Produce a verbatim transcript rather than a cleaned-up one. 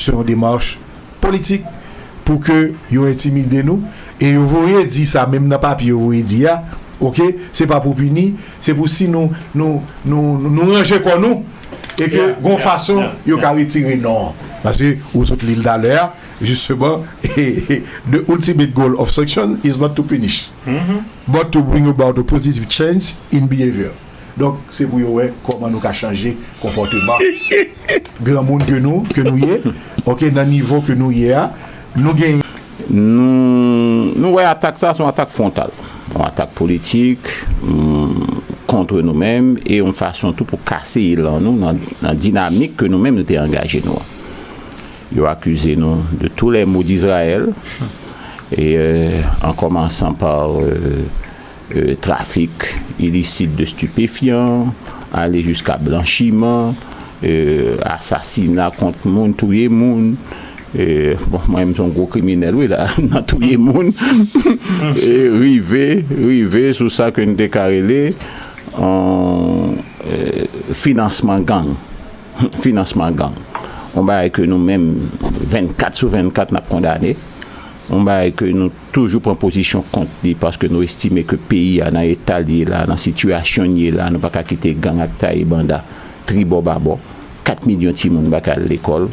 se yon demach politik pou ke yo entimide nou, e yo voye di sa, menm nan papye yo voye di a, oke, se pa pou pini, se pou si nou, nou, nou, nou ranje kò nou, e ke gon fason yo ka retire non an. Paske ou sot li l talè a, justement, the ultimate goal of sanction is not to punish, but to bring about a positive change in behavior. Donk, se pou yo wè kòman nou ka chanje konpòteman granmoun ke nou, ke nou ye, oke, nan nivo ke nou ye a, nou gen Nou, nou wè atak sa, se yon atak fwontal. Yon atak politik, mm, kont nou menm, e yon fason tou pou kase elan nou nan, nan dinamik ke nou menm nou te angaje nou an. Yo akize nou de tous les maux d'Israël, e, euh, en commençant par, euh, euh, trafik ilisit de stipefyan, ale jiska blanchiman, euh, asasina kont moun, touye moun. Euh, bon, mwen menm se yon gwo kriminèl, wi, la, nan touye moun. E rive, rive sou sa ke n te ka rele, euh, finansman gang. Finansman gang. Yon bagay ke nou menm, vennkat sou vennkat, n ap kondane. Yon bagay ke nou toujou pran pozisyon kont li, paske nou estime ke peyi a, nan eta l ye la, nan sitiyasyon l ye la, nou pa ka kite gang ak taye banda tribò babò. Kat milyon timoun pa ka al lekòl.